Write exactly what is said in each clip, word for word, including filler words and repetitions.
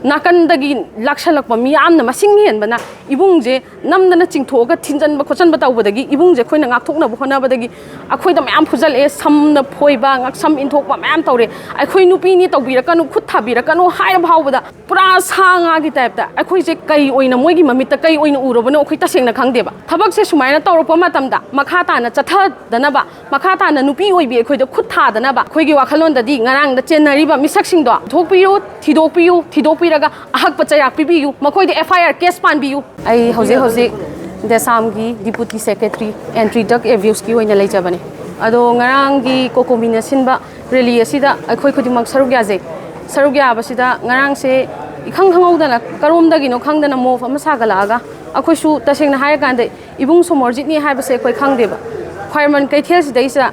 ꯅꯥꯀꯟꯗꯒꯤ ꯂꯥꯛꯁꯜꯂꯛꯄ ꯃꯤꯌꯥꯝꯅ ꯃꯁꯤꯡ ꯍꯦꯟꯕꯅ ꯏꯕꯨꯡꯁꯦ ꯅꯝꯗꯅ ꯆꯤꯡꯊꯣꯛꯑꯒ ꯊꯤꯟꯖꯟꯕ ꯈꯣꯠꯆꯟꯕ ꯇꯧꯕꯗꯒꯤ ꯏꯕꯨꯡꯁꯦ ꯑꯩꯈꯣꯏꯅ ꯉꯥꯛꯊꯣꯛꯅꯕ ꯍꯣꯠꯅꯕꯗꯒꯤ ꯑꯩꯈꯣꯏꯗ ꯃꯌꯥꯝ ꯐꯨꯖꯜꯂꯛꯑꯦ꯫ ꯁꯝꯅ ꯐꯣꯏꯕ, ꯉꯛꯁꯝ ꯏꯟꯊꯣꯛꯄ ꯃꯌꯥꯝ ꯇꯧꯔꯦ꯫ ꯑꯩꯈꯣꯏ ꯅꯨꯄꯤꯅꯤ, ꯇꯧꯕꯤꯔꯛꯀꯅꯨ, ꯈꯨꯠ ꯊꯥꯕꯤꯔꯛꯀꯅꯨ ꯍꯥꯏꯔ ꯐꯥꯎꯕꯗ ꯄꯨꯔꯥ ꯁꯥ ꯉꯥꯒꯤ ꯇꯥꯏꯞꯇ ꯑꯩꯈꯣꯏꯁꯦ ꯀꯩ ꯑꯣꯏꯅ, ꯃꯣꯏꯒꯤ ꯃꯃꯤꯠꯇ ꯀꯩ ꯑꯣꯏꯅ ꯎꯔꯕꯅꯣ ꯑꯩꯈꯣꯏ ꯇꯁꯦꯡꯅ ꯈꯪꯗꯦꯕ꯫ ꯊꯕꯛꯁꯦ ꯁꯨꯃꯥꯏꯅ ꯇꯧꯔꯛꯄ ꯃꯇꯝꯗ ꯃꯈꯥ ꯇꯥꯅ ꯆꯠꯊꯗꯅꯕ, ꯃꯈꯥ ꯇꯥꯅ ꯅꯨꯄꯤ ꯑꯣꯏꯕꯤ ꯑꯩꯈꯣꯏꯗ ꯈꯨꯠ ꯊꯥꯗꯅꯕ ꯑꯩꯈꯣꯏꯒꯤ ꯋꯥꯈꯜꯂꯣꯟꯗꯗꯤ ꯉꯔꯥꯡꯗ ꯆꯦꯟꯅꯔꯤꯕ ꯃꯤꯁꯛꯁꯤꯡꯗꯣ ꯊꯤꯗꯣꯛꯄꯤꯌꯨ, ꯊꯤꯗꯣꯛꯄꯤꯌꯨ, ꯊꯤꯗꯣꯛꯄꯤꯔꯒ ꯑꯍꯛꯄ ꯆꯩꯔꯥꯛ ꯄꯤꯕꯤꯌꯨ, ꯃꯈꯣꯏꯗ F I R case ꯄꯥꯟꯕꯤꯌꯨ꯫ ꯑꯩ ꯍꯧꯖꯤꯛ ꯍꯧꯖꯤꯛ ꯗꯦꯁꯥꯝꯒꯤ Deputy Secretary Anti Drug Abuse ꯀꯤ ꯑꯣꯏꯅ ꯂꯩꯖꯕꯅꯦ꯫ ꯑꯗꯣ ꯉꯔꯥꯡꯒꯤ ꯀꯣꯀꯣꯃꯤꯅ ꯁꯤꯟꯕ rally ꯑꯁꯤꯗ ꯑꯩꯈꯣꯏ ꯈꯨꯗꯤꯡꯃꯛ ꯁꯔꯨꯛ ꯌꯥꯖꯩ꯫ ꯁꯔꯨꯛ ꯌꯥꯕꯁꯤꯗ ꯉꯔꯥꯡꯁꯦ ꯏꯈꯪ ꯈꯪꯍꯧꯗꯅ ꯀꯔꯣꯝꯗꯒꯤꯅꯣ ꯈꯪꯗꯅ mob ꯑꯃ ꯁꯥꯒꯠꯂꯛꯑꯒ ꯑꯩꯈꯣꯏꯁꯨ ꯇꯁꯦꯡꯅ ꯍꯥꯏꯔꯀꯥꯟꯗ ꯏꯕꯨꯡ ꯁꯣꯃꯣꯔꯖꯤꯠꯅꯤ ꯍꯥꯏꯕꯁꯦ ꯑꯩꯈꯣꯏ ꯈꯪꯗꯦꯕ꯫ ꯈ꯭ꯋꯥꯏꯔꯝꯕꯟ ꯀꯩꯊꯦꯜꯁꯤꯗꯩꯁꯤꯗ,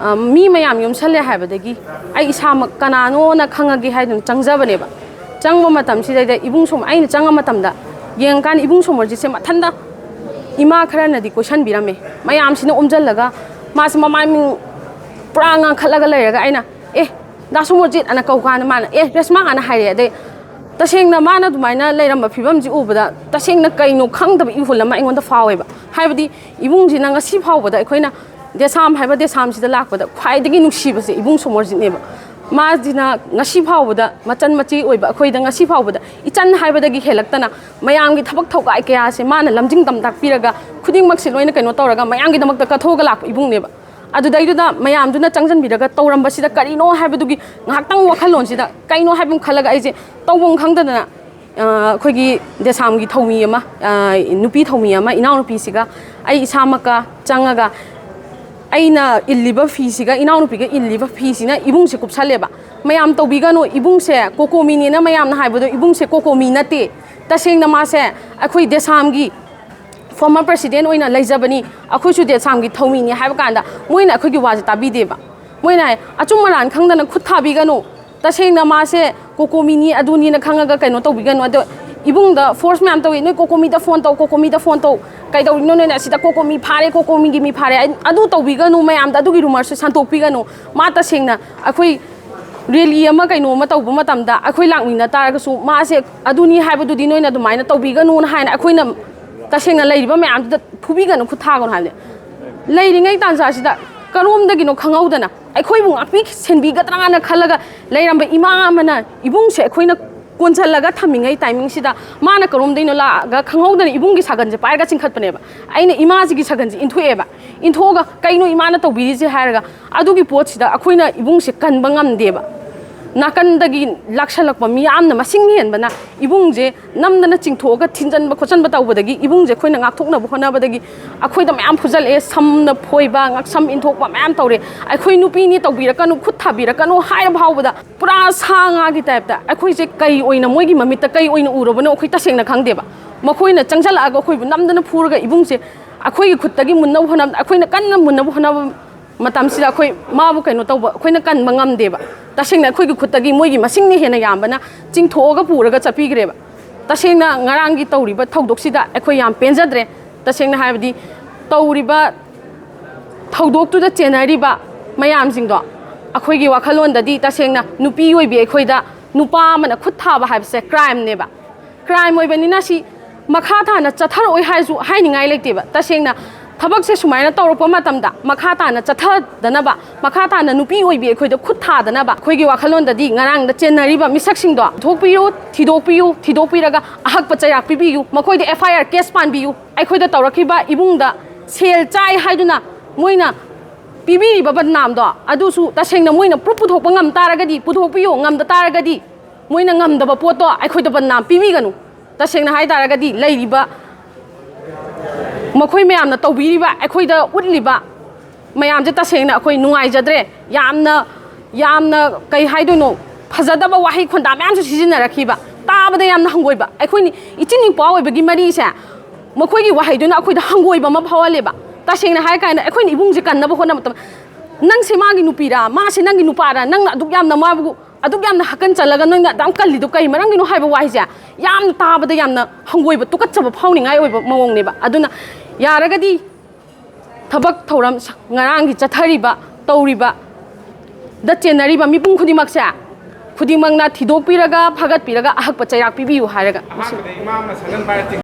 ꯑ, ꯃꯤ ꯃꯌꯥꯝ ꯌꯣꯝꯁꯜꯂꯦ ꯍꯥꯏꯕꯗꯒꯤ ꯑꯩ ꯏꯁꯥꯃꯛ ꯀꯅꯥꯅꯣꯅ ꯈꯪꯉꯒꯦ ꯍꯥꯏꯗꯨꯅ ꯆꯪꯖꯕꯅꯦꯕ꯫ ꯆꯪꯕ ꯃꯇꯝꯁꯤꯗꯩꯗ ꯏꯕꯨꯡ ꯁꯣꯝ-, ꯑꯩꯅ ꯆꯪꯉ ꯃꯇꯝꯗ ꯌꯦꯡꯉꯀꯥꯟꯗ ꯏꯕꯨꯡ ꯁꯣꯃꯣꯔꯖꯤꯠꯁꯦ ꯃꯊꯟꯇ ꯏꯃꯥ ꯈꯔꯅꯗꯤ ꯀꯣꯏꯁꯟꯕꯤꯔꯝꯃꯦ꯫ ꯃꯌꯥꯝꯁꯤꯅ ꯎꯝꯖꯜꯂꯒ ꯃꯥꯁꯦ ꯃꯃꯥꯏ ꯃꯤꯡ ꯄꯨꯔꯥ ꯉꯥꯡꯈꯠꯂꯒ ꯂꯩꯔꯒ ꯑꯩꯅ, "ꯑꯦ, ꯗꯥ ꯁꯣꯃꯣꯔꯖꯤꯠ" ꯑꯅ ꯀꯧ ꯀꯥꯟꯗ ꯃꯥꯅ, "ꯑꯦ, ꯔꯦꯁꯃꯥ" ꯑꯅ ꯍꯥꯏꯔꯛꯑꯦ꯫ ꯑꯗꯩ ꯇꯁꯦꯡꯅ ꯃꯥꯅ ꯑꯗꯨꯃꯥꯏꯅ ꯂꯩꯔꯝꯕ ꯐꯤꯕꯝꯁꯤ ꯎꯕꯗ ꯇꯁꯦꯡꯅ ꯀꯩꯅꯣ ꯈꯪꯗꯕ ꯏꯍꯨꯜ ꯑꯃ ꯑꯩꯉꯣꯟꯗ ꯐꯥꯎꯋꯦꯕ꯫ ꯍꯥꯏꯕꯗꯤ ꯏꯕꯨꯡꯁꯤꯅ ꯉꯁꯤ ꯐꯥꯎꯕꯗ ꯑꯩꯈꯣꯏꯅ ꯗꯦꯁꯥꯝ ꯍꯥꯏꯕ ꯗꯦꯁꯥꯝꯁꯤꯗ ꯂꯥꯛꯄꯗ ꯈ꯭ꯋꯥꯏꯗꯒꯤ ꯅꯨꯡꯁꯤꯕꯁꯦ ꯏꯕꯨꯡ ꯁꯣꯃꯣꯔꯖꯤꯠꯅꯦꯕ꯫ ꯃꯥꯁꯤꯅ ꯉꯁꯤ ꯐꯥꯎꯕꯗ ꯃꯆꯟ ꯃꯆꯦ ꯑꯣꯏꯕ ꯑꯩꯈꯣꯏꯗ ꯉꯁꯤ ꯐꯥꯎꯕꯗ ꯏꯆꯟ ꯍꯥꯏꯕꯗꯒꯤ ꯍꯦꯜꯂꯛꯇꯅ ꯃꯌꯥꯝꯒꯤ ꯊꯕꯛ ꯊꯧꯒꯥꯏ ꯀꯌꯥꯁꯦ ꯃꯥꯅ ꯂꯝꯖꯤꯡ ꯇꯝ ꯇꯥꯛꯄꯤꯔꯒ ꯈꯨꯗꯤꯡꯃꯛꯁꯦ ꯂꯣꯏꯅ ꯀꯩꯅꯣ ꯇꯧꯔꯒ ꯃꯌꯥꯝꯒꯤꯗꯃꯛꯇ ꯀꯠꯊꯣꯛꯑꯒ ꯂꯥꯛꯄ ꯏꯕꯨꯡꯅꯦꯕ꯫ ꯑꯗꯨꯗꯩꯗꯨꯗ ꯃꯌꯥꯝꯗꯨꯅ ꯆꯪꯁꯤꯟꯕꯤꯔꯒ ꯇꯧꯔꯝꯕꯁꯤꯗ ꯀꯔꯤꯅꯣ ꯍꯥꯏꯕꯗꯨꯒꯤ ꯉꯥꯏꯍꯥꯛꯇꯪ ꯋꯥꯈꯜꯂꯣꯟꯁꯤꯗ ꯀꯩꯅꯣ ꯍꯥꯏꯕ ꯑꯃ ꯈꯜꯂꯒ ꯑꯩꯁꯦ ꯇꯧꯐꯝ ꯈꯪꯗꯗꯅ, ꯑ, ꯑꯩꯈꯣꯏꯒꯤ ꯗꯦꯁꯥꯝꯒꯤ ꯊꯧꯃꯤ ꯑꯃ, ꯑ, ꯅꯨꯄꯤ ꯊꯧꯃꯤ ꯑꯃ, ꯏꯅꯥꯎꯅꯨꯄꯤꯁꯤꯒ ꯑꯩ ꯏꯁꯥꯃꯛꯀ ꯆꯪꯉꯒ ꯑꯩꯅ ꯏꯜꯂꯤꯕ ꯐꯤꯁꯤꯒ ꯏꯅꯥꯎꯅꯨꯄꯤꯒ ꯏꯜꯂꯤꯕ ꯐꯤꯁꯤꯅ ꯏꯕꯨꯡꯁꯦ ꯀꯨꯞꯁꯜꯂꯦꯕ꯫ "ꯃꯌꯥꯝ ꯇꯧꯕꯤꯒꯅꯨ, ꯏꯕꯨꯡꯁꯦ ꯀꯣꯀꯣꯃꯤꯅꯦꯅ ꯃꯌꯥꯝꯅ ꯍꯥꯏꯕꯗꯣ ꯏꯕꯨꯡꯁꯦ ꯀꯣꯀꯣꯃꯤ ꯅꯠꯇꯦ꯫ ꯇꯁꯦꯡꯅ ꯃꯥꯁꯦ ꯑꯩꯈꯣꯏ ꯗꯦꯁꯥꯝꯒꯤ former president ꯑꯣꯏꯅ ꯂꯩꯖꯕꯅꯤ, ꯑꯩꯈꯣꯏꯁꯨ ꯗꯦꯁꯥꯝꯒꯤ ꯊꯧꯃꯤꯅꯤ" ꯍꯥꯏꯕ ꯀꯥꯟꯗ ꯃꯣꯏꯅ ꯑꯩꯈꯣꯏꯒꯤ ꯋꯥꯁꯦ ꯇꯥꯕꯤꯗꯦꯕ꯫ ꯃꯣꯏꯅ ꯍꯥꯏ, "ꯑꯆꯨꯝ ꯑꯔꯥꯟ ꯈꯪꯗꯅ ꯈꯨꯠ ꯊꯥꯕꯤꯒꯅꯨ, ꯇꯁꯦꯡꯅ ꯃꯥꯁꯦ ꯀꯣꯀꯣꯃꯤꯅꯤ ꯑꯗꯨꯅꯤꯅ ꯈꯪꯉꯒ ꯀꯩꯅꯣ ꯇꯧꯕꯤꯒꯅꯨ"꯫ ꯑꯗꯣ ꯏꯕꯨꯡꯗ force ꯃꯌꯥꯝ ꯇꯧꯏ, "ꯅꯣꯏ ꯀꯣꯀꯣꯃꯤꯗ phone ꯇꯧ, ꯀꯣꯀꯣꯃꯤꯗ phone ꯇꯧ, ꯀꯩꯗꯧꯔꯤꯅꯣ ꯅꯣꯏꯅ ꯑꯁꯤꯗ ꯀꯣꯀꯣꯃꯤ ꯐꯥꯔꯦ, ꯀꯣꯀꯣꯃꯤꯒꯤ ꯃꯤ ꯐꯥꯔꯦ", ꯑꯗꯨ ꯇꯧꯕꯤꯒꯅꯨ, ꯃꯌꯥꯝꯗ ꯑꯗꯨꯒꯤ rumorꯁꯦ ꯁꯟꯗꯣꯛꯄꯤꯒꯅꯨ꯫ ꯃꯥ ꯇꯁꯦꯡꯅ ꯑꯩꯈꯣꯏ ꯔꯦꯂꯤ ꯑꯃ ꯀꯩꯅꯣ ꯑꯃ ꯇꯧꯕ ꯃꯇꯝꯗ ꯑꯩꯈꯣꯏ ꯂꯥꯛꯃꯤꯟꯅ ꯇꯥꯔꯒꯁꯨ ꯃꯥꯁꯦ ꯑꯗꯨꯅꯤ ꯍꯥꯏꯕꯗꯨꯗꯤ ꯅꯣꯏꯅ ꯑꯗꯨꯃꯥꯏꯅ ꯇꯧꯕꯤꯒꯅꯨꯅ ꯍꯥꯏꯅ ꯑꯩꯈꯣꯏꯅ ꯇꯁꯦꯡꯅ ꯂꯩꯔꯤꯕ ꯃꯌꯥꯝꯗꯨꯗ ꯐꯨꯕꯤꯒꯅꯨ, ꯈꯨꯠ ꯊꯥꯒꯅꯨ ꯍꯥꯏꯕꯅꯦ꯫ ꯂꯩꯔꯤꯉꯩ ꯇꯥꯟꯖꯥꯁꯤꯗ ꯀꯔꯣꯝꯗꯒꯤꯅꯣ ꯈꯪꯍꯧꯗꯅ ꯑꯩꯈꯣꯏꯕꯨ ꯉꯥꯛꯄꯤ ꯁꯦꯟꯕꯤꯒꯗ꯭ꯔꯥꯅ ꯈꯜꯂꯒ ꯂꯩꯔꯝꯕ ꯏꯃꯥ ꯑꯃꯅ ꯏꯕꯨꯡꯁꯦ ꯑꯩꯈꯣꯏꯅ ꯀꯣꯟꯁꯤꯜꯂꯒ ꯊꯝꯃꯤꯉꯩ ꯇꯥꯏꯃꯤꯡꯁꯤꯗ ꯃꯥꯅ ꯀꯔꯣꯝꯗꯩꯅꯣ ꯂꯥꯛꯑꯒ ꯈꯪꯍꯧꯗꯅ ꯏꯕꯨꯡꯒꯤ ꯁꯥꯒꯟꯁꯦ ꯄꯥꯏꯔꯒ ꯆꯤꯡꯈꯠꯄꯅꯦꯕ꯫ ꯑꯩꯅ ꯏꯃꯥꯁꯤꯒꯤ ꯁꯥꯒꯟꯁꯦ ꯏꯟꯊꯣꯛꯑꯦꯕ꯫ ꯏꯟꯊꯣꯛꯑꯒ "ꯀꯩꯅꯣ ꯏꯃꯥꯅ ꯇꯧꯕꯤꯔꯤꯁꯦ?" ꯍꯥꯏꯔꯒ ꯑꯗꯨꯒꯤ ꯄꯣꯠꯁꯤꯗ ꯑꯩꯈꯣꯏꯅ ꯏꯕꯨꯡꯁꯦ ꯀꯟꯕ ꯉꯝꯗꯦꯕ꯫ ꯅꯥꯀꯟꯗꯒꯤ ꯂꯥꯛꯁꯜꯂꯛꯄ ꯃꯤꯌꯥꯝꯅ ꯃꯁꯤꯡ ꯍꯦꯟꯕꯅ ꯏꯕꯨꯡꯁꯦ ꯅꯝꯗꯅ ꯆꯤꯡꯊꯣꯛꯑꯒ ꯊꯤꯟꯖꯟꯕ ꯈꯣꯠꯆꯟꯕ ꯇꯧꯕꯗꯒꯤ ꯏꯕꯨꯡꯁꯦ ꯑꯩꯈꯣꯏꯅ ꯉꯥꯛꯊꯣꯛꯅꯕ ꯍꯣꯠꯅꯕꯗꯒꯤ ꯑꯩꯈꯣꯏꯗ ꯃꯌꯥꯝ ꯐꯨꯖꯜꯂꯛꯑꯦ, ꯁꯝꯅ ꯐꯣꯏꯕ, ꯉꯛꯁꯝ ꯏꯟꯊꯣꯛꯄ ꯃꯌꯥꯝ ꯇꯧꯔꯦ꯫ ꯑꯩꯈꯣꯏ ꯅꯨꯄꯤꯅꯤ, ꯇꯧꯕꯤꯔꯛꯀꯅꯨ, ꯈꯨꯠ ꯊꯥꯕꯤꯔꯛꯀꯅꯨ ꯍꯥꯏꯔ ꯐꯥꯎꯕꯗ ꯄꯨꯔꯥ ꯁꯥ ꯉꯥꯒꯤ ꯇꯥꯏꯞꯇ ꯑꯩꯈꯣꯏꯁꯦ ꯀꯩ ꯑꯣꯏꯅ ꯃꯣꯏꯒꯤ ꯃꯃꯤꯠꯇ ꯀꯩ ꯑꯣꯏꯅ ꯎꯔꯕꯅꯣ ꯑꯩꯈꯣꯏ ꯇꯁꯦꯡꯅ ꯈꯪꯗꯦꯕ꯫ ꯃꯈꯣꯏꯅ ꯆꯪꯁꯜꯂꯛꯑꯒ ꯑꯩꯈꯣꯏꯕꯨ ꯅꯝꯗꯅ ꯐꯨꯔꯒ ꯏꯕꯨꯡꯁꯦ ꯑꯩꯈꯣꯏꯒꯤ ꯈꯨꯠꯇꯒꯤ ꯃꯨꯟꯅꯕ ꯍꯣꯠꯅꯕꯗ ꯑꯩꯈꯣꯏꯅ ꯀꯟꯅ ꯃꯨꯟꯅꯕ ꯍꯣꯠꯅꯕ ꯃꯇꯝꯁꯤꯗ ꯑꯩꯈꯣꯏ ꯃꯥꯕꯨ ꯀꯩꯅꯣ ꯇꯧꯕ ꯑꯩꯈꯣꯏꯅ ꯀꯟꯕ ꯉꯝꯗꯦꯕ꯫ ꯇꯁꯦꯡꯅ ꯑꯩꯈꯣꯏꯒꯤ ꯈꯨꯠꯇꯒꯤ ꯃꯣꯏꯒꯤ ꯃꯁꯤꯡꯅ ꯍꯦꯟꯅ ꯌꯥꯝꯕꯅ ꯆꯤꯡꯊꯣꯛꯑꯒ ꯄꯨꯔꯒ ꯆꯠꯄꯤꯈ꯭ꯔꯦꯕ꯫ ꯇꯁꯦꯡꯅ ꯉꯔꯥꯡꯒꯤ ꯇꯧꯔꯤꯕ ꯊꯧꯗꯣꯛꯁꯤꯗ ꯑꯩꯈꯣꯏ ꯌꯥꯝ ꯄꯦꯟꯖꯗ꯭ꯔꯦ꯫ ꯇꯁꯦꯡꯅ ꯍꯥꯏꯕꯗꯤ ꯇꯧꯔꯤꯕ ꯊꯧꯗꯣꯛꯇꯨꯗ ꯆꯦꯟꯅꯔꯤꯕ ꯃꯌꯥꯝꯁꯤꯡꯗꯣ ꯑꯩꯈꯣꯏꯒꯤ ꯋꯥꯈꯜꯂꯣꯟꯗꯗꯤ ꯇꯁꯦꯡꯅ ꯅꯨꯄꯤ ꯑꯣꯏꯕꯤ ꯑꯩꯈꯣꯏꯗ ꯅꯨꯄꯥ ꯑꯃꯅ ꯈꯨꯠ ꯊꯥꯕ ꯍꯥꯏꯕꯁꯦ ꯀ꯭ꯔꯥꯏꯝꯅꯦꯕ꯫ ꯀ꯭ꯔꯥꯏꯝ ꯑꯣꯏꯕꯅꯤꯅ ꯁꯤ ꯃꯈꯥ ꯇꯥꯅ ꯆꯠꯊꯔꯛꯑꯣꯏ ꯍꯥꯏꯔꯁꯨ ꯍꯥꯏꯅꯤꯡꯉꯥꯏ ꯂꯩꯇꯦꯕ꯫ ꯇꯁꯦꯡꯅ ꯊꯕꯛꯁꯦ ꯁꯨꯃꯥꯏꯅ ꯇꯧꯔꯛꯄ ꯃꯇꯝꯗ ꯃꯈꯥ ꯇꯥꯅ ꯆꯠꯊꯗꯅꯕ, ꯃꯈꯥ ꯇꯥꯅ ꯅꯨꯄꯤ ꯑꯣꯏꯕꯤ ꯑꯩꯈꯣꯏꯗ ꯈꯨꯠ ꯊꯥꯗꯅꯕ ꯑꯩꯈꯣꯏꯒꯤ ꯋꯥꯈꯜꯂꯣꯟꯗꯗꯤ ꯉꯔꯥꯡꯗ ꯆꯦꯟꯅꯔꯤꯕ ꯃꯤꯁꯛꯁꯤꯡꯗꯣ ꯊꯣꯛꯄꯤꯌꯨ, ꯊꯤꯗꯣꯛꯄꯤꯌꯨ, ꯊꯤꯗꯣꯛꯄꯤꯔꯒ ꯑꯍꯛꯄ ꯆꯩꯔꯥꯛ ꯄꯤꯕꯤꯌꯨ, ꯃꯈꯣꯏꯗ ꯑꯦꯐ ꯑꯥꯏ ꯑꯥꯔ ꯀꯦꯁ ꯄꯥꯟꯕꯤꯌꯨ꯫ ꯑꯩꯈꯣꯏꯗ ꯇꯧꯔꯛꯈꯤꯕ ꯏꯕꯨꯡꯗ ꯁꯦꯜ ꯆꯥꯏ ꯍꯥꯏꯗꯨꯅ ꯃꯣꯏꯅ ꯄꯤꯕꯤꯔꯤꯕ ꯕꯗꯅꯥꯝꯗꯣ ꯑꯗꯨꯁꯨ ꯇꯁꯦꯡꯅ ꯃꯣꯏꯅ ꯄ꯭ꯔꯨꯞ ꯄꯨꯊꯣꯛꯄ ꯉꯝ ꯇꯥꯔꯒꯗꯤ, ꯄꯨꯊꯣꯛꯄꯤꯌꯨ, ꯉꯝꯗ ꯇꯥꯔꯒꯗꯤ ꯃꯣꯏꯅ ꯉꯝꯗꯕ ꯄꯣꯠꯇꯣ ꯑꯩꯈꯣꯏꯗ ꯕꯗꯅꯥꯝ ꯄꯤꯕꯤꯒꯅꯨ꯫ ꯇꯁꯦꯡꯅ ꯍꯥꯏ ꯇꯥꯔꯒꯗꯤ ꯂꯩꯔꯤꯕ ꯃꯈꯣꯏ ꯃꯌꯥꯝꯅ ꯇꯧꯕꯤꯔꯤꯕ, ꯑꯩꯈꯣꯏꯗ ꯎꯠꯂꯤꯕ ꯃꯌꯥꯝꯁꯦ ꯇꯁꯦꯡꯅ ꯑꯩꯈꯣꯏ ꯅꯨꯡꯉꯥꯏꯖꯗ꯭ꯔꯦ꯫ ꯌꯥꯝꯅ, ꯌꯥꯝꯅ ꯀꯩ ꯍꯥꯏꯗꯣꯏꯅꯣ, ꯐꯖꯗꯕ ꯋꯥꯍꯩ ꯈꯣꯟꯗꯥ ꯃꯌꯥꯝꯁꯨ ꯁꯤꯖꯤꯟꯅꯔꯛꯈꯤꯕ꯫ ꯇꯥꯕꯗ ꯌꯥꯝꯅ ꯍꯪꯒꯣꯏꯕ꯫ ꯑꯩꯈꯣꯏꯅ ꯏꯆꯤꯟ ꯏꯄ꯭ꯋꯥ ꯑꯣꯏꯕꯒꯤ ꯃꯔꯤꯁꯦ ꯃꯈꯣꯏꯒꯤ ꯋꯥꯍꯩꯗꯨꯅ ꯑꯩꯈꯣꯏꯗ ꯍꯪꯒꯣꯏꯕ ꯑꯃ ꯐꯥꯎꯍꯜꯂꯦꯕ꯫ ꯇꯁꯦꯡꯅ ꯍꯥꯏꯔ ꯀꯥꯟꯗ ꯑꯩꯈꯣꯏꯅ ꯏꯕꯨꯡꯁꯦ ꯀꯟꯅꯕ ꯍꯣꯠꯅꯕ ꯃꯇꯝꯗ, "ꯅꯪꯁꯦ ꯃꯥꯒꯤ ꯅꯨꯄꯤꯔꯥ? ꯃꯥꯁꯦ ꯅꯪꯒꯤ ꯅꯨꯄꯥꯔꯥ? ꯅꯪꯅ ꯑꯗꯨꯛ ꯌꯥꯝꯅ ꯃꯥꯕꯨ ꯑꯗꯨꯛ ꯌꯥꯝꯅ ꯍꯛꯀꯟ ꯆꯜꯂꯒ ꯅꯪꯅ ꯑꯗꯨꯛ ꯌꯥꯝ ꯀꯜꯂꯤꯗꯣ ꯀꯩ ꯃꯔꯝꯒꯤꯅꯣ?" ꯍꯥꯏꯕ ꯋꯥꯍꯩꯁꯦ ꯌꯥꯝꯅ ꯇꯥꯕꯗ ꯌꯥꯝꯅ ꯍꯪꯒꯣꯏꯕ, ꯇꯨꯀꯠꯆꯕ ꯐꯥꯎꯅꯤꯡꯉꯥꯏ ꯑꯣꯏꯕ ꯃꯑꯣꯡꯅꯦꯕ꯫ ꯑꯗꯨꯅ ꯌꯥꯔꯒꯗꯤ ꯊꯕꯛ ꯊꯧꯔꯝ ꯁ-, ꯉꯔꯥꯡꯒꯤ ꯆꯠꯊꯔꯤꯕ, ꯇꯧꯔꯤꯕ ꯗ ꯆꯦꯟꯅꯔꯤꯕ ꯃꯤꯄꯨꯝ ꯈꯨꯗꯤꯡꯃꯛꯁꯦ, ꯈꯨꯗꯤꯡꯃꯛꯅ ꯊꯤꯗꯣꯛꯄꯤꯔꯒ, ꯐꯒꯠꯄꯤꯔꯒ, ꯑꯍꯛꯄ ꯆꯩꯔꯥꯛ ꯄꯤꯕꯤꯌꯨ ꯍꯥꯏꯔꯒ꯫ ꯑꯍꯥꯟꯕꯗ ꯏꯃꯥ ꯑꯃ ꯁꯒꯟ ꯄꯥꯏꯔ ꯆꯤꯡ-